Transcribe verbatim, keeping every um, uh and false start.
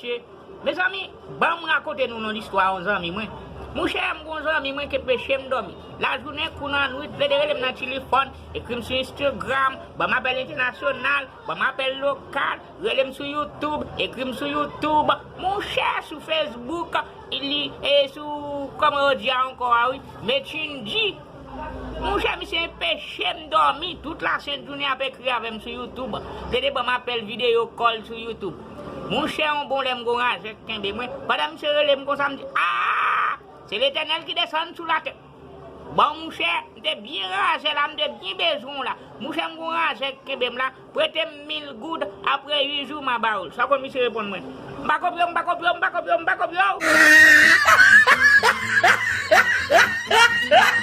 Mesye, mezanmi, ban m rakonte nou yon listwa yon zanmi mwen. Monchè, m gon zanmi mwen ke peche m dòmi. Lajounen kou lannwit, plede rele m nan tilifòn, ekri m sou Instagram, ban m apèl entènasyonal, ban m apèl lokal, rele m sou YouTube, ekri m sou YouTube. Monchè, sou Facebook, li, e sou, kòman yo di a ankò a wi, Messenger. Monchè, misye enpeche m dòmi. Tout lasent jounen ap ekri avè m sou YouTube. Plede ban m apèl videyo call sou YouTube. Monchè, yon bon lè m gon razè k kenbe mwen. Pandan misye rele m konsa, m di, "Aa! Se Letènèl ki desann sou latè." Bon, monchè, m te byen razè la, m te byen bezwen w la. Monchè, m gon razè k kenbe m la. Prete m mil goud, apre uit jou, m a ba w l. Sa w konn misye reponn mwen? "M pa kopye w, m pa kopye w, m pa kopye w, m pa kopye w."